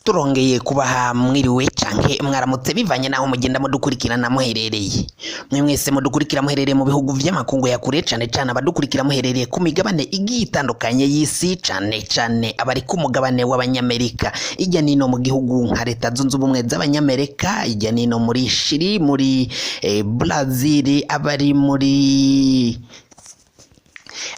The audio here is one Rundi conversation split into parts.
Turongeye kubaha mwiriwe canke mwaramutse, bivanye naho mugenda mudukurikirana muherereye. Mwe mwese mudukurikira muherereye mu bihugu vy'amakungu ya kure, cane cane abadukurikira muherereye ku migabane igiye itandukanye y'isi, cane cane abari ku mugabane w'Abanyamerika, ijya nino mu gihugu nka Leta Zunze Ubumwe z'Abanyamerika, ijya nino muri Shiri, muri Brazil, abari muri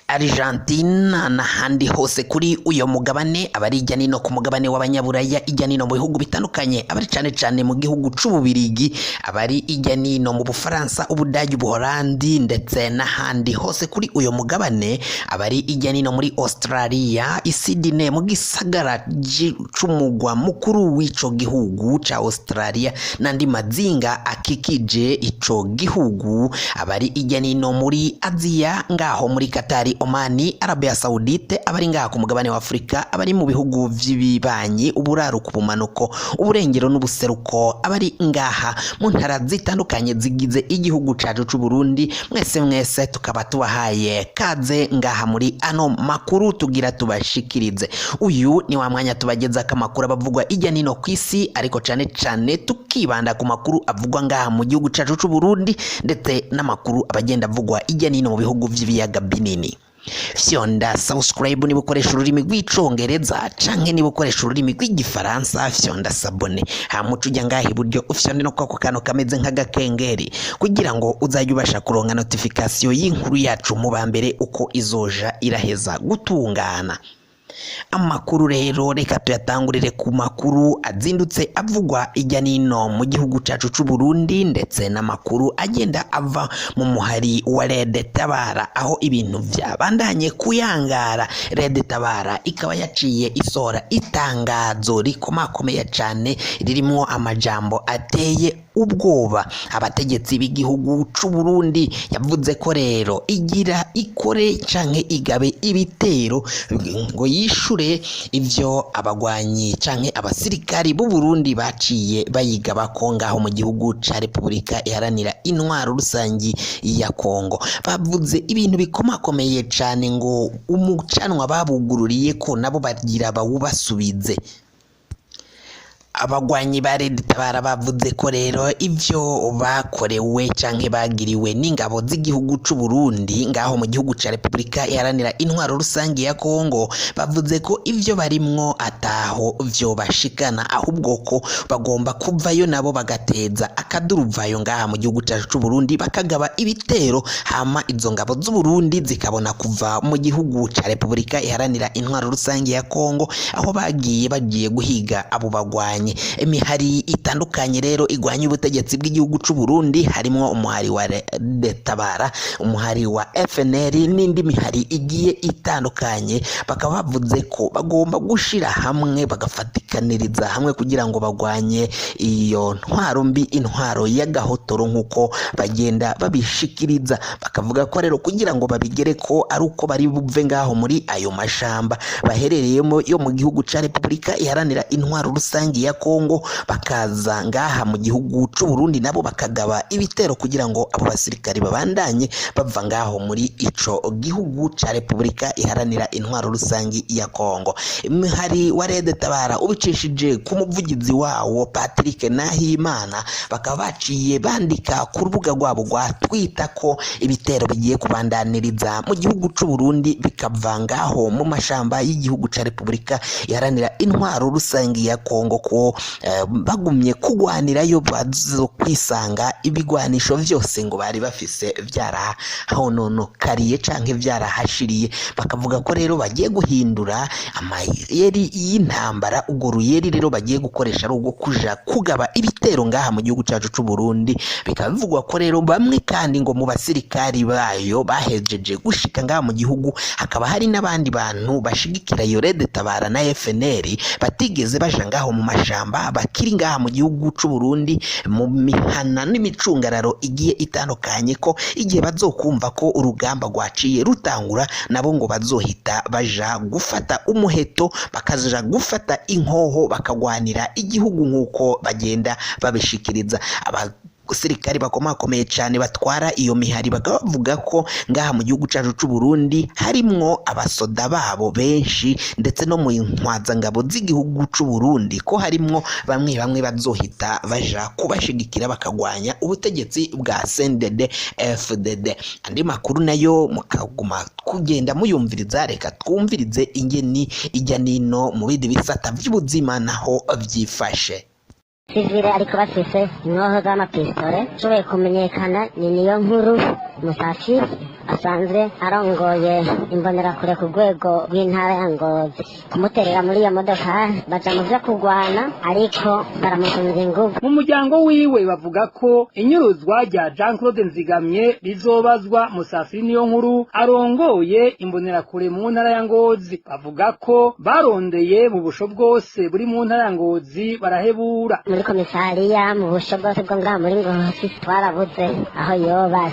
Argentina n'ahandi hose kuri uyo mugabane, abari ijya nino ku mugabane w'Abanyaburaya, ijya nino mu bihugu bitandukanye, abari cane cane mu gihugu c'Ububirigi, abari ijya nino mu Bufaransa, Ubudagi, Ubuholandi, ndetse n'ahandi hose kuri uyo mugabane, abari ijya nino muri Australia, i Sydney, mu gisagara c'umugwa mukuru w'ico gihugu ca Australia n'andi mazinga akikije ico gihugu, abari ijya nino muri Aziya, ngaho muri Katari, Omani, Arabia Saudite, abari ngaha ku mugabane wa Afurika, abari mu bihugu vy'ibibanyi, uburaruko, ubumanuko, uburengero n'ubuseruko, abari ngaha mu ntara zitandukanye zigize igihugu cacu c'u Burundi, mwese mwese tukaba tubahaye kaze ngaha muri ano makuru tugira tubashikirize. Uyu ni wa mwanya tubagezako amakuru abavugwa ijya nino kw'isi, ariko cane cane tukibanda ku makuru avugwa ngaha mu gihugu cacu c'u Burundi, ndetse n'amakuru abagenda avugwa ijya nino mu bihugu vy'ibiyaga binini. Fyonda subscribe niba ukoresha ururimi rw'Icongereza, canke niba ukoresha ururimi rw'Igifaransa fyonda s'abonner, hama uca ujya ngaha iburyo ufyonde no kwako kantu kameze nk'agakengeri, kugira ngo uzajye ubasha kuronka notification y'inkuru yacu mu ba mbere uko izoja iraheza gutungana. Amakuru rero reka tuyatangurire ku makuru azindutse avugwa ijya nino mu gihugu cacu c'u Burundi, ndetse n'amakuru agenda ava mu muhari wa Red Tabara, aho ibintu vyabandanye kuyangara. Red Tabara ikaba yaciye isohora itangazo rikomakomeye cane, ririmwo amajambo ateye ubwoba abategetsi b'igihugu c'u Burundi. Yavuze ko rero igira ikore canke igabe ibitero ngo yishure ivyo abagwanyi canke abasirikari b'u Burundi baciye bayigabako ngaho mu gihugu ca Repubulika Iharanira Intwaro Rusangi ya Kongo. Bavuze ibintu bikomakomeye cane, ngo umucanwa babugururiye ko nabo bagira bawubasubize. Abagwanyi ba Red Tabara bavuze ko rero ivyo bakorewe canke bagiriwe n'ingabo z'igihugu c'u Burundi ngaho mu gihugu ca Repubulika Iharanira Intwaro Rusangi ya Kongo, bavuze ko ivyo barimwo ataho vyo bashikana, ahubwo ko bagomba kuvayo nabo bagateza akaduruvayo ngaha mu gihugu cacu c'u Burundi, bakagaba ibitero, hama izo ngabo z'u Burundi zikabona kuva mu gihugu ca Repubulika Iharanira Intwaro Rusangi ya Kongo, aho bagiye guhiga abo bagwanyi. Imihari itandukanye rero igwanya ubutegetsi bw'igihugu c'u Burundi, harimwo umuhari wa Red Tabara, umuhari wa FNL n'indi mihari igiye itandukanye, bakaba bavuze ko bagomba gushira hamwe, bagafatikaniriza hamwe kugira ngo bagwanye iyo ntwaro mbi, intwaro y'agahotoro, nk'uko bagenda babishikiriza. Bakavuga ko rero kugira ngo babigere ko ari uko bari buve ngaho muri ayo mashamba baherereyemo yo mu gihugu ca Repubulika Iharanira Intwaro Rusangi ya Kongo, bakaza ngaha mu gihugu c'u Burundi, nabo bakagaba ibitero kugira ngo abo basirikari babandanye bava ngaho muri ico gihugu ca Repubulika Iharanira Intwaro Rusangi ya Kongo. Hari wa Red Tabara ubicishije ku muvugizi wawo Patrick Nahimana, bakaba baciye bandika ku rubuga rwabo rwa Twitter ko ibitero bigiye kubandaniriza mu gihugu c'u Burundi, bikava ngaho mu mashamba y'igihugu ca Repubulika Iharanira Intwaro Rusangi ya Kongo, ko bagumye kugwanirayo bazo kwisanga ibigwanisho vyose ngo bari bafise vyarahononokariye canke vyarahashiriye. Bakavuga ko rero bagiye guhindura amayeri y'intambara, ubwo ruyeri rero bagiye gukoresha ari ubwo kuja kugaba ibitero ngaha mu gihugu cacu c'u Burundi. Bikaba bivugwa ko rero bamwe kandi ngo mu basirikari bayo bahejeje gushika ngaha mu gihugu, hakaba hari n'abandi bantu bashigikira iyo Red Tabara na FNL batigeze baja ngaho mu mashamba, bakiri ngaha mu gihugu c'u Burundi mu mihana n'imicungararo igiye itandukanye, ko igihe bazokumva ko urugamba rwaciye rutangura, nabo ngo bazohita baja gufata umuheto, bakaja gufata inkoho, bakagwanira igihugu nk'uko bagenda babishikiriza. Aba Abasirikari bakomakomeye cane batwara iyo mihari bakaba bavuga ko ngaha mu gihugu cacu c'u Burundi harimwo abasoda babo benshi, ndetse no mu ntwazangabo z'igihugu c'u Burundi ko harimwo bamwe bamwe bazohita baja kubashigikira bakagwanya ubutegetsi bwa CNDD FDD. Andi makuru nayo mukaguma kugenda muyumviriza. Reka twumvirize ingeni ijya nino mu bindi bisata vy'ubuzima naho vyifashe. Sivile ariko bafise inkoho z'amapistole. Ushoboye kumenyekana ni niyo nkuru Musafiri, asanzwe arongoye imbonerakure ku rwego rw'intara ya Ngozi, kumuterera muri iyo modoka baja mu vyo kurwana, ariko baramusunza inguvu. Mu muryango wiwe bavuga ko inyuruzwa rya Jean Claude Nzigamye rizobazwa Musafiri niyo nkuru arongoye imbonerakure mu ntara ya Ngozi. Bavuga ko barondeye mu busho bwose buri mu ntara ya Ngozi barahebura. Muri komisariya, mu busho bwose bwo ngaha muri Ngozi, twarabuze aho yoba,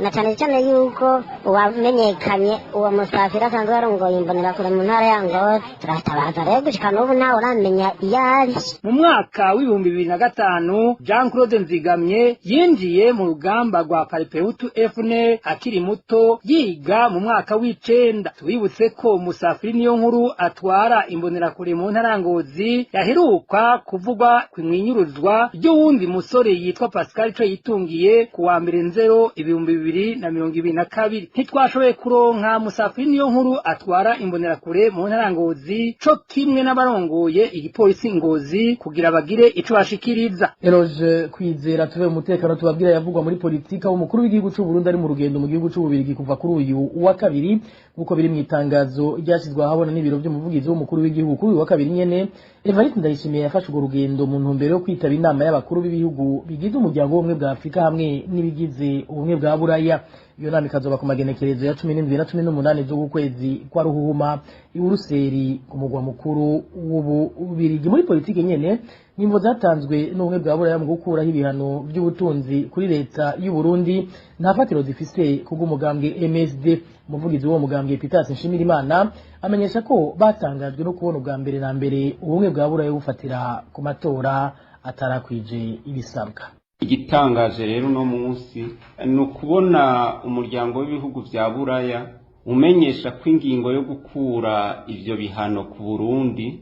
na cane cane yuko uwamenyekanye uwo Musafiri asanzwe arongoye imbonerakure mu ntara ya Ngozi. Turatabaza rero, gushika n'ubu ntawe uramenya iyo ari. Mu mwaka w'2005, Jean Claude Nzigamye yinjiye mu rugamba rwa Palipehutu FNL akiri muto, yiga mu mwaka w'icenda. Tubibutse ko Musafiri niyo nkuru atwara imbonerakure mu ntara ya Ngozi yaheruka kuvugwa kw'inyuruzwa ry'uwundi musore yitwa Pascal Ico yitungiye ku wa 1 Nzero 2022. Ntitwashoboye kuronka Musafiri niyo nkuru atwara imbonerakure mu ntara ya Ngozi, co kimwe n'abarongoye igipolisi Ngozi, kugira bagire ico bashikiriza. Eloge Kwizera. Tuve mu mutekano, tubabwira yavugwa muri politika. Umukuru w'igihugu c'u Burundi ari mu rugendo mu gihugu c'u Bubiligi kuva kuri uyu wa kabiri, nk'uko biri mu itangazo ryashyizwe ahabona n'ibiro by'umuvugizi w'umukuru w'igihugu. Kuri uyu wa kabiri nyene, Evariste Ndayishimiye yafashe urwo rugendo mu ntumbero yo kwitaba inama y'abakuru b'ibihugu bigize umuryango w'ubumwe bwa Afurika hamwe n'ibigize ubumwe bwa Buraya. Iyo nama ikazoba ku magenekerezo ya 17 na 18 z'ukwezi kwa Ruhuhuma i Buruseli, ku mugwa mukuru w'Ububirigi. Muri politike nyene, nimvo zatanzwe n'ubumwe bwa Buraya mu gukuraho ibihano by'ubutunzi kuri leta y'u Burundi nta fatiro zifise kubw'umugambwe MSD. Umuvugizi w'uwo mugambwe, Pitas Nshimirimana, amenyesha ko batangajwe no kubona ubwa mbere na mbere ubumwe bwa Buraya bufatira ku matora atarakwije ibisabwa. Igitangaje rero uno munsi ni ukubona umuryango w'ibihugu vya Buraya umenyesha ko ingingo yo gukura ivyo bihano ku Burundi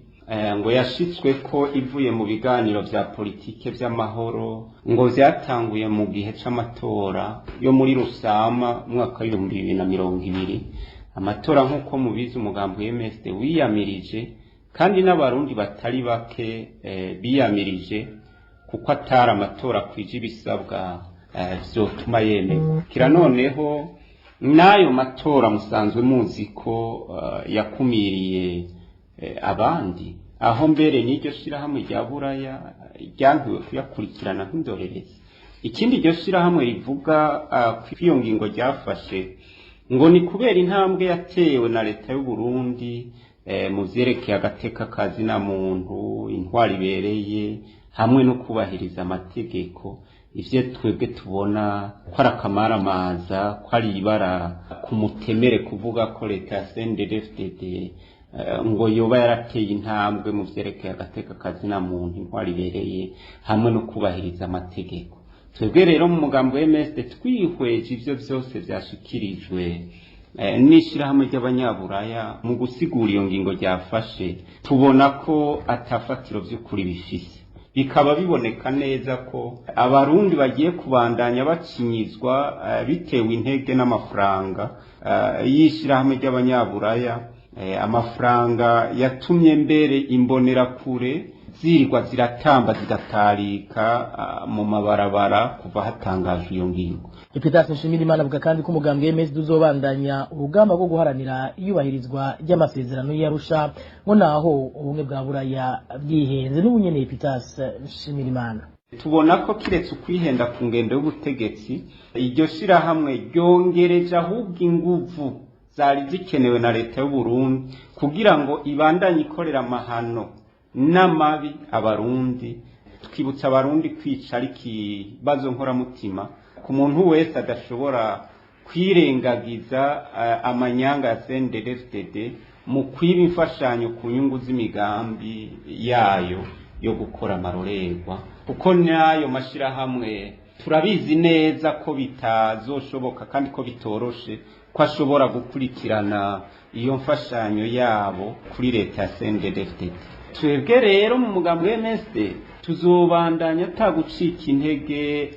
ngo yashitswe ko ivuye mu biganiro vya politike vy'amahoro, ngo vyatanguye mu gihe c'amatora yo muri Rusama umwaka w'2020, amatora nk'uko mubizi umugambi MSD wiyamirije, kandi n'abarundi batari bake biyamirije, kuko atari amatora akwije ibisabwa vyotuma yemerwa. Kira noneho n'ayo matora musanzwe muzi ko yakumiriye abandi, aho mbere n'iryo shirahamwe rya Buraya ryankiwe kuyakurikirana nk'indorerezi. Ikindi iryo shirahamwe rivuga ko iyo ngingo ryafashe ngo ni kubera intambwe yatewe na leta y'u Burundi mu vyerekeye agateka kazina muntu, intwari ibereye hamwe no kubahiriza amategeko. Ivyo twebwe tubona ko ari akamaramaza, ko ari ibara ku mutemere kuvuga ko leta ya CNDD-FDD ngo yoba yarateye intambwe mu vyerekeye agateka kazina muntu, intwari ibereye hamwe no kubahiriza amategeko. Twebwe rero mu mugambo wa MSD, twihweje ivyo vyose vyashikirijwe n'ishirahamwe ry'abanyaburaya mu gusigura iyo ngingo ryafashe, tubona ko atafatiro vy'ukuri bifise, bikaba biboneka neza ko abarundi bagiye kubandanya bacinyizwa bitewe intege n'amafaranga y'ishirahamwe ry'abanyaburaya, amafaranga yatumye mbere imbonerakure zirirwa ziratamba zigatarika mu mabarabara kuva hatangajwe iyo ngingo. Epitase Nshimirimana avuga kandi ko umugambwe MSD uzobandanya urugamba rwo guharanira iyubahirizwa ry'amasezerano y'Arusha, ngo naho ubumwe bwa Buraya bwihenze. N'ubunyene Epitase Nshimirimana. Tubona ko kiretse ukwihenda ku ngendo y'ubutegetsi, iryo shirahamwe ryongereje ahubwo inguvu zari zikenewe na leta y'u Burundi kugira ngo ibandanye ikorera amahano n'amabi abarundi. Twibutsa abarundi kwica ari ikibazo nkoramutima ku muntu wese adashobora kwirengagiza amanyanga ya CNDD-FDD mu kwiba imfashanyo ku nyungu z'imigambi yayo yo gukora amarorerwa, kuko n'ayo mashirahamwe Turabizi neza ko bitazoshoboka kandi ko bitoroshe ko ashobora gukurikirana iyo mfashanyo yabo kuri leta ya CNDD-FDD. Twebwe rero mu mugambi wa MSD tuzobandanya ata gucika intege.